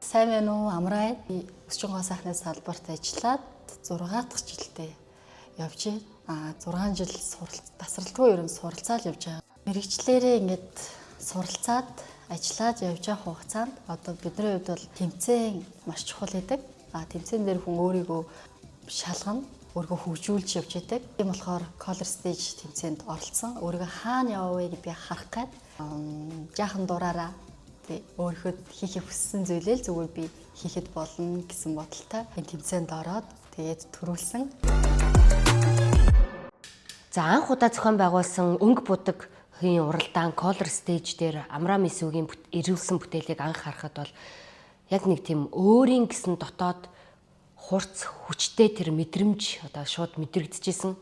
Сайн байна уу? Амраа. Би өсчин гоо сайхны салбарт ажиллаад 6 дахь жилдээ явж байна. 6 жил тасралтгүй ер нь суралцаал явж байгаа. Мэргэжлээрээ ингээд суралцаад ажиллаад явж байгаа хугацаанд одоо бидний хувьд бол тэмцээн маш чухал гэдэг. Тэмцээн дээр хүн өөрийгөө шалгана, өөрийгөө хөгжүүлж явж байдаг. Тийм болохоор Color Stage тэмцээнд оролцсон. Өөрийгөө хаана яваа вэ гэдгийг харах гээд жаахан дураараа өөрийнхөө хийхээ хүссэн зүйлээ л зүгээр би хийхэд болно гэсэн бодолтой энэ тэмцээнд ороод тэгээд төрүүлсэн. За анх удаа зохион байгуулсан өнгө будаг-ийн уралдаан Color Stage дээр Амраа Мисүгийн эрүүлсэн бүтээлийг анх харахад бол яг нэг тийм өөрийн гэсэн дотоод хурц хүчтэй тэр мэдрэмж одоо шууд мэдрэгдэжсэн.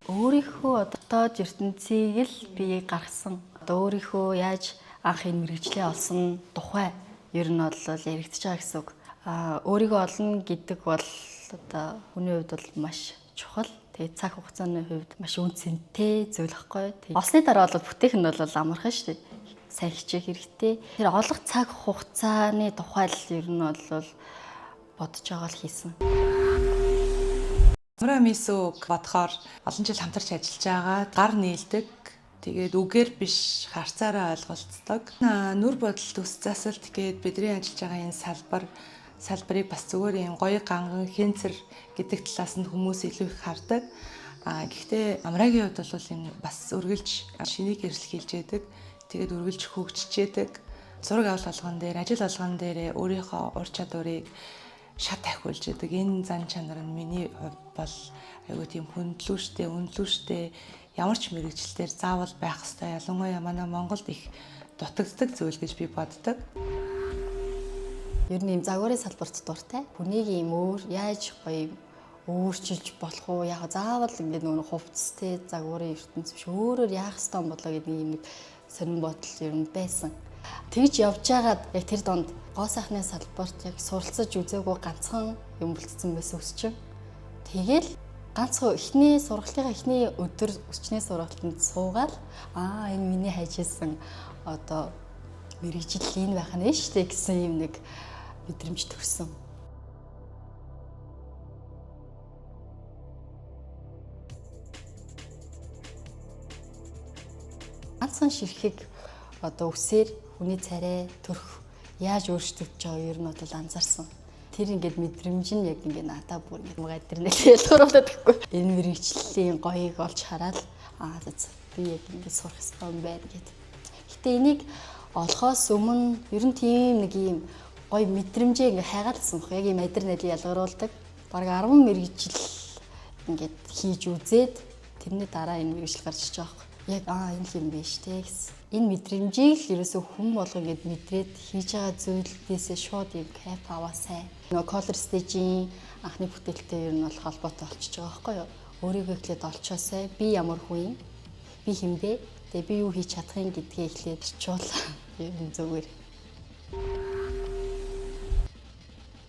Өөрийнхөө дотоод ертөнцийг л би гаргасан. Одоо өөрийнхөө яаж анх энэ мэргэжлээ олсон тухай ер нь бол яригдж байгаа гэсэн үг. Өөрийгөө олно гэдэг бол одоо хүний хувьд бол маш чухал. Тэгээд цаг хугацааны хувьд маш үн цэнтэй зүйл байхгүй. Тэгээд олсны дараа бол бүтээх нь бол амархан шүү дээ. Сайн хичээх хэрэгтэй. Тэр олох цаг хугацааны тухай л ер нь бол бодож байгаа л хийсэн. Амраа Мисүг бодохоор олон жил хамтарч ажиллаж байгаа, гар нийлдэг. Тэгээд үгээр биш харцаараа ойлголцдог. Нүр бодол төс засалт гээд бидний ажиллаж байгаа энэ салбарыг бас зүгээр юм гоё ганган хэнцэр гэдэг талаас нь хүмүүс илүү их хардаг. Гэхдээ Амрагийн хувьд бол энэ бас үргэлж шинийг эрэлхийлж яадаг. Тэгээд үргэлж хөгжиж яадаг. Зураг авал болгон дээр, ажил болгон дээр өөрийнхөө ур чадварыг шат ахиулж яадаг. Энэ зан чанар нь миний хувьд бол айгүй тийм хүндлүүштэй, үнэлүүштэй ямар ч мэргэжилтээр заавал байх ёстой. Ялангуяа манай Монголд их дутагддаг зүйл гэж би боддог. Ер нь ийм загварын салбарт дуртай. Хүнийг ийм өөр яаж гоё өөрчилж болох уу? Яг заавал ингээд нөгөө хувцастэй загварын ертөнц биш өөрөөр яах ёстой юм болоо гэдэг ийм нэг сонирн бодол ер нь байсан. Тэгж явж байгаад яг тэр донд гоо сайхны салбарт яг суралцаж үзээгүй ганцхан юм болцсон байсан өсчин. Тэгэл ганцхан эхний сургалтынхаа эхний өдөр өсчний сургалтанд суугаад энэ миний хайж исэн одоо мэргэжил энэ байх нь шүү дээ гэсэн юм нэг мэдрэмж төрсөн. Ганцхан ширхэг одоо үсээр хүний царай төрх яаж өөрчлөгдөж байгааг ер нь бол анзаарсан. Тэр ингээд мэдрэмж нь яг ингээд надаа бүр ингээд гадар нэлээд ялгаруулаад гэхгүй. Энэ мэргэжлийн гоёыг олж хараад би яг ингээд сурах ёстой юм байна гэд. Гэтэ энийг олохоос өмнө ер нь тийм нэг юм гоё мэдрэмжээ ингээд хайгаалсан бох. Яг ийм адир нэлээд ялгаруулдаг. Бараг 10 мэргэжил ингээд хийж үзээд тэрний дараа энэ мэргэжил гарч иж байгаа байхгүй. Яг энэ л юм биш те гэсэн. Энэ мэдрэмжийг л ерөөсөө хүн болго ингээд мэдрээд хийж байгаа зүйлээсээ шууд юм кайф аваасай. Нөгөө Color Stage-ийн анхны бүтээлтэй ер нь бол холбоотой болчихж байгаа байхгүй юу? Өөрийгөө эхлээд олчоосай. Би ямар хүн юм? Би хэн бэ? Тэгээ би юу хийж чадах юм гэдгээ эхлээд чуул. Ер нь зүгээр.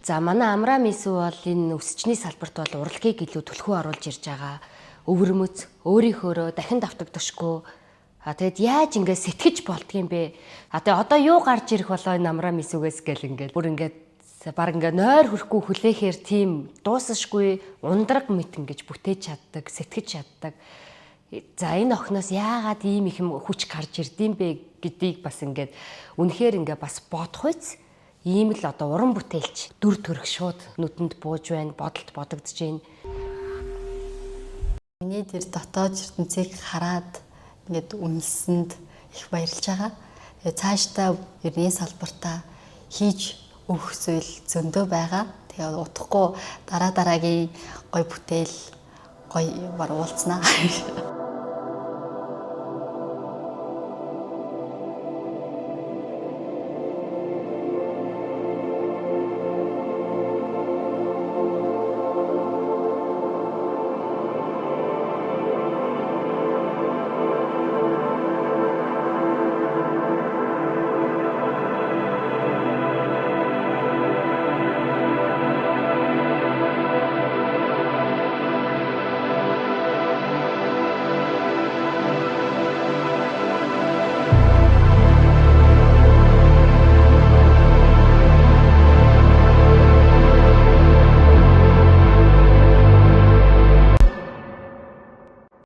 За манай Амраа Мисү бол энэ өсчний салбарт бол урлагийг илүү түлхүү оруулж ирж байгаа. Өвөрмөц өөрийнхөөрөө дахин давтагдашгүй. Тэгээд яаж ингээд сэтгэж болдгийм бэ? Тэгээ одоо юу гарч ирэх болоо энэ Амраа Мисүгээс гэл ингээд бүр ингээд баг ингээд нойр хөрөхгүй хүлээхээр тийм дуусашгүй ундраг мэт ингэж бүтээж чаддаг, сэтгэж чаддаг. За энэ охиноос яагаад ийм их юм хүч гарч ирдэм бэ гэдгийг бас ингээд үнэхээр ингээд бас бодох үз. Ийм л одоо уран бүтээлч дүр төрх шууд нүдэнд бууж байна, бодолд бодогдож байна. Миний тэр дотоод ертөнцийг хараад ингээд үнэлсэнд их баярлж байгаа. Тэгээ цаашдаа ер нь салбартаа хийж өгөх зүйл зөндөө байгаа. Тэгээ удахгүй дараа дараагийн гоё бүтээл гоё юмар уулзнаа.